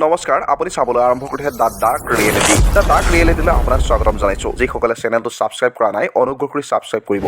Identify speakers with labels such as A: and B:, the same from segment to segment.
A: নমস্কাৰ, আপুনি চাবলৈ আৰম্ভ কৰিছে the dark reality. The dark ৰিয়েলিটিলৈ আপোনাক স্বাগতম জনাইছোঁ। যিসকলে চেনেলটো ছাবস্ক্ৰাইব কৰা নাই, অনুগ্ৰহ কৰি ছাবস্ক্ৰাইব কৰিব।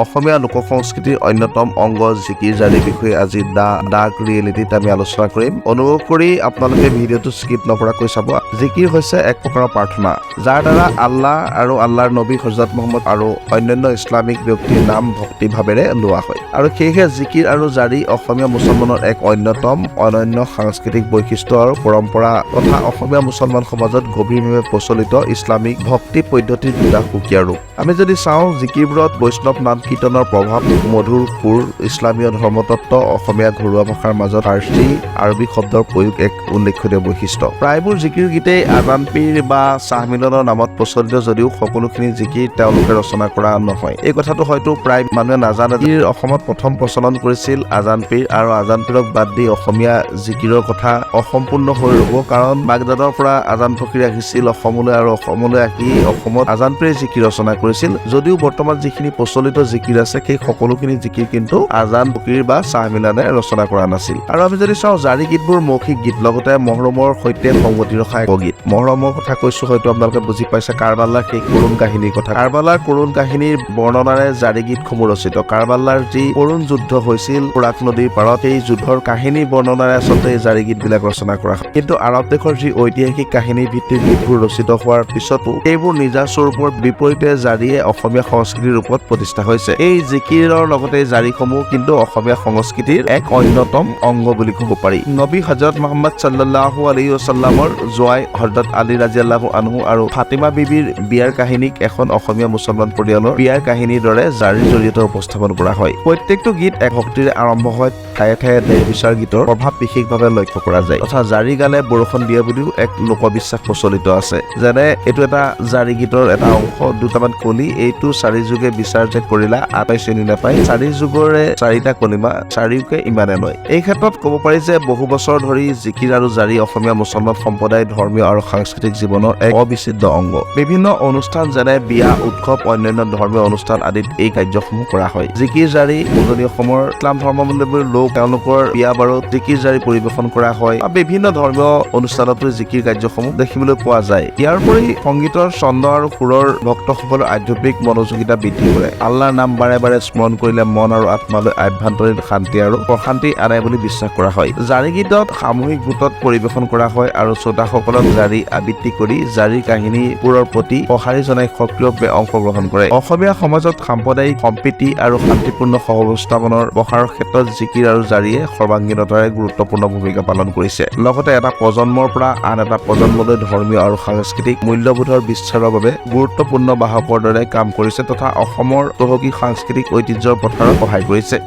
B: অসমীয়া লোক সংস্কৃতিৰ অন্যতম অংগ জিকিৰ জাৰিৰ বিষয়ে আজি the dark ৰিয়েলিটিত আমি আলোচনা কৰিম। অনুগ্ৰহ কৰি আপোনালোকে ভিডিঅ'টো স্কিপ নকৰাকৈ চাব। জিকিৰ হৈছে এক প্ৰকাৰৰ প্ৰাৰ্থনা, যাৰ দ্বাৰা আল্লাহ আৰু আল্লাহৰ নবী হজৰত মহম্মদ আৰু অন্যান্য ইছলামিক ব্যক্তিৰ নাম ভক্তিভাৱেৰে লোৱা হয়। আৰু সেয়েহে জিকিৰ আৰু জাৰি অসমীয়া মুছলমানৰ এক অন্যতম অনন্য সাংস্কৃতিক বৈশিষ্ট্য আৰু পৰম্পৰা তথা অসমীয়া মুছলমান সমাজত গভীৰভাৱে প্ৰচলিত ইছলামিক ভক্তি পদ্ধতিৰ দুটা সুকীয়া ৰূপ। আমি যদি চাওঁ, জিকিৰবোৰত বৈষ্ণৱ নাম কীৰ্তনৰ প্ৰভাৱ, মধুৰ সুৰ, ইছলামীয় ধৰ্মতত্ত্ব, অসমীয়া ঘৰুৱা ভাষাৰ মাজত ফাৰ্চী, আৰবী শব্দৰ প্ৰয়োগ এক উল্লেখনীয় বৈশিষ্ট্য। প্ৰায়বোৰ জিকিৰ গীতেই আজান পীৰ বা শ্বাহ মিলনৰ নামত প্ৰচলিত যদিও সকলোখিনি জিকিৰ তেওঁলোকে ৰচনা কৰা নহয়। এই কথাটো হয়তো প্ৰায় মানুহে নাজানে। জিকিৰ অসমত প্ৰথম প্ৰচলন কৰিছিল আজান পীৰ আৰু আজান পীৰক বাদ দি অসমীয়া জিকিৰৰ কথা অসম্পূৰ্ণ হৈ ৰ'ব। কাৰণ বাগদাদৰ পৰা আজান ফকীৰ আহিছিল অসমলৈ আৰু অসমলৈ আহি অসমত আজান পীৰে জিকিৰ ৰচনা কৰিছিল যদিও বৰ্তমান যিখিনি প্ৰচলিত জিকিৰ আছে, সেই সকলোখিনি জিকিৰ কিন্তু আজান ফকীৰ বা শ্বাহ মিলানে ৰচনা কৰা নাছিল। আৰু আমি যদি চাওঁ, জাৰি গীতবোৰ মৌখিক গীত, লগতে মহৰমৰ সৈতে সংগতি ৰখা এক গীত। মহৰমৰ কথা কৈছো, হয়তো আপোনালোকে বুজি পাইছে, কাৰবালাৰ সেই কৰুণ কাহিনীৰ কথা। কাৰবালাৰ কৰুণ কাহিনীৰ বৰ্ণনাৰে জাৰি গীতসমূহ ৰচিত। কাৰবালাৰ যি কৰুণ যুদ্ধ হৈছিল ফোৰাত নদীৰ পাৰত, সেই যুদ্ধৰ কাহিনী বৰ্ণনাৰে আচলতে এই জাৰি গীতবিলাক ৰচনা কৰা হয়। কিন্তু আৰৱ দেশৰ যি ঐতিহাসিক কাহিনীৰ ভিত্তিত গীতবোৰ ৰচিত হোৱাৰ পিছতো সেইবোৰ নিজা স্বৰূপৰ বিপৰীতে জাৰিয়ে অসমীয়া সংস্কৃতিৰ ৰূপত প্ৰতিষ্ঠা হৈছে। এই জিকিৰৰ লগতে এই জাৰিসমূহ কিন্তু অসমীয়া সংস্কৃতিৰ এক অন্যতম অংগ বুলি ক'ব পাৰি। নবী হজৰত মহম্মদ চাল্লাল্লাহু আলাইহি ৱাছাল্লামৰ জোৱাই হজৰত আলী ৰাজিয়াল্লাহু আনহু আৰু ফাতিমা বিবিৰ বিয়াৰ কাহিনীক এখন অসমীয়া মুছলমান পৰিয়ালৰ বিয়াৰ কাহিনীৰ দৰে জাৰিৰ জৰিয়তে উপস্থাপন কৰা হয়। প্ৰত্যেকটো গীত এক ভক্তিৰে আৰম্ভ হয়। ঠায়ে ঠায়ে দেহ বিচাৰ গীতৰ প্ৰভাৱ বিশেষভাৱে লক্ষ্য কৰা যায় তথা জাৰি গালে বৰষুণ দিয়ে বুলিও এক লোকবিশ্বাস প্ৰচলিত আছে। যেনে এইটো এটা জাৰি গীতৰ এটা অংশ, দুটামান কলি। এইটো চাৰি যুগে বিচাৰ যে কৰিলা, আটাই চিনি নাপায়, চাৰি যুগৰে চাৰিটা কলিমা, চাৰিওকে ইমানে লয়। এই ক্ষেত্ৰত ক'ব পাৰি যে বহু বছৰ ধৰি জিকিৰ আৰু জাৰি অসমীয়া মুছলমান সম্প্ৰদায়ৰ ধৰ্মীয় আৰু সাংস্কৃতিক জীৱনৰ এক অবিচ্ছেদ্য অংগ। বিভিন্ন অনুষ্ঠান যেনে বিয়া, উৎসৱ, অন্যান্য ধৰ্মীয় অনুষ্ঠান আদিত এই কাৰ্যসমূহ কৰা হয়। জিকিৰ জাৰি উজনি অসমৰ ইছলাম ধৰ্মাৱলম্বী লোক, তেওঁলোকৰ বিয়া বাৰুত জিকিৰ জাৰি পৰিৱেশন কৰা হয় বা বিভিন্ন ধৰ্মীয় অনুষ্ঠানতো জিকিৰ কাৰ্যসমূহ দেখিবলৈ পোৱা যায়। ইয়াৰ উপৰি সংগীতৰ ছন্দ আৰু সুৰৰ ভক্তসকলৰ আধ্যাত্মিক মনোযোগিতা বৃদ্ধি কৰে। আল্লাহৰ নাম বাৰে বাৰে স্মৰণ কৰিলে মন আৰু আত্মালৈ আভ্যন্তৰীণ শান্তি আৰু প্ৰশান্তি আনে বুলি বিশ্বাস কৰা হয়। জাৰি গীতত সামূহিক গোটত পৰিৱেশন কৰা হয় আৰু শ্ৰোতাসকলক জাৰি আবৃত্তি কৰি জাৰিৰ কাহিনীবোৰৰ প্ৰতি সঁহাৰি জনাই সক্ৰিয়ভাৱে অংশগ্ৰহণ কৰে। অসমীয়া সমাজত সাম্প্ৰদায়িক সম্প্ৰীতি আৰু শান্তিপূৰ্ণ সহাৱস্থাপনৰ প্ৰসাৰৰ ক্ষেত্ৰত জিকিৰ আৰু জাৰিয়ে সৰ্বাংগীনতাৰে গুৰুত্বপূৰ্ণ ভূমিকা পালন কৰিছে। লগতে এটা প্ৰজন্মৰ পৰা আন এটা প্ৰজন্মলৈ ধৰ্মীয় আৰু সাংস্কৃতিক মূল্যবোধৰ বিস্তাৰৰ বাবে গুৰুত্বপূৰ্ণ বাহকৰ দৰে কাম কৰিছে তথা অসমৰ চহকী সাংস্কৃতিক ঐতিহ্যৰ প্ৰসাৰত সহায় কৰিছে।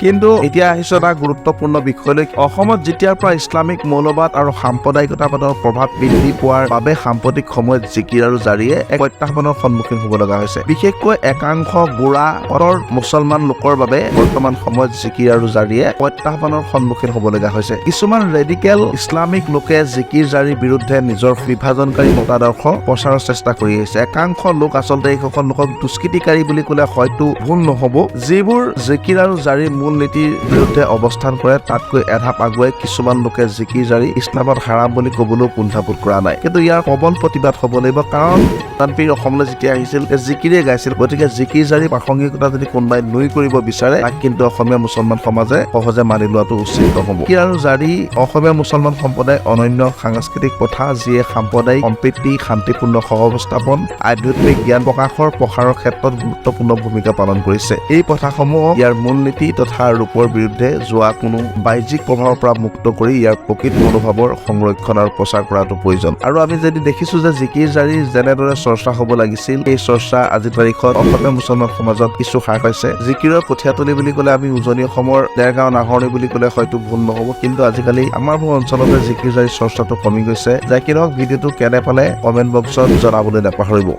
B: কিন্তু এতিয়া আহিছো এটা গুৰুত্বপূৰ্ণ বিষয়লৈ। অসমত যেতিয়াৰ পৰা ইছলামিক মৌলবাদ আৰু সাম্প্ৰদায়িকতাবাদৰ প্ৰভাৱ বৃদ্ধি পোৱাৰ বাবে সাম্প্ৰতিক সময়ত জিকিৰ আৰু জাৰিয়ে এক প্ৰত্যাহ্বানৰ সন্মুখীন হ'ব লগা হৈছে। বিশেষকৈ একাংশ গোড়া কট্টৰ মুছলমান লোকৰ বাবে বৰ্তমান সময়ত জিকিৰ আৰু জাৰিয়ে প্ৰত্যাহ্বানৰ সন্মুখীন হ'ব লগা হৈছে। কিছুমান ৰেডিকেল ইছলামিক লোকে জিকিৰ জাৰিৰ বিৰুদ্ধে নিজৰ বিভাজনকাৰী মতাদৰ্শ প্ৰচাৰৰ চেষ্টা কৰি আহিছে। একাংশ লোক, আচলতে এইসকল লোকক দুষ্কৃতিকাৰী বুলি ক'লে হয়তো ভুল নহ'ব, যিবোৰ জিকিৰ আৰু জাৰিৰ মূল নীতিৰ বিৰুদ্ধে অৱস্থান কৰে। তাতকৈ এধাপ আগুৱাই কিছুমান লোকে জিকিৰ জাৰি ইছলামত হাৰাম বুলি ক'বলৈও কুণ্ঠাবোধ কৰা নাই। কিন্তু ইয়াৰ প্ৰবল প্ৰতিবাদ হ'ব লাগিব। কাৰণ আজানপীৰ অসমলৈ যেতিয়া আহিছিল, জিকিৰে গাইছিল। গতিকে জিকিৰ জাৰি প্ৰাসংগিকতা যদি কোনোবাই নুই কৰিব বিচাৰে, তাক কিন্তু অসমীয়া মুছলমান সমাজে সহজে মানি লোৱাটো উচিত নহ'ব। জিকিৰ আৰু জাৰি অসমীয়া মুছলমান সম্প্ৰদায়ৰ অনন্য সাংস্কৃতিক প্ৰথা, যিয়ে সাম্প্ৰদায়িক সম্প্ৰীতি, শান্তিপূৰ্ণ সহাৱস্থাপন, আধ্যাত্মিক জ্ঞান প্ৰকাশৰ প্ৰসাৰৰ ক্ষেত্ৰত গুৰুত্বপূৰ্ণ ভূমিকা পালন কৰিছে। এই প্ৰথাসমূহক ইয়াৰ মূলনীতি তথা ৰূপৰ বিৰুদ্ধে যোৱা কোনো বাহ্যিক প্ৰভাৱৰ পৰা মুক্ত কৰি ইয়াৰ প্ৰকৃত মনোভাৱৰ সংৰক্ষণ আৰু প্ৰচাৰ কৰাটো প্ৰয়োজন। আৰু আমি যদি দেখিছো যে জিকিৰ জাৰি যেনেদৰে চৰ্চা হ'ব লাগিছিল, সেই চৰ্চা আজিৰ তাৰিখত অসমীয়া মুছলমান সমাজত কিছু হ্ৰাস পাইছে। জিকিৰৰ কঠীয়াতলি বুলি ক'লে আমি উজনি অসমৰ দেৰগাঁও, নাহৰণি বুলি ক'লে হয়তো ভুল নহ'ব। কিন্তু আজিকালি আমাৰ অঞ্চলতে জিকিৰ জাৰি চৰ্চাটো কমি গৈছে। যাই কি নহওক, ভিডিঅ'টো কেনে পালে কমেণ্ট বক্সত জনাবলৈ নাপাহৰিব।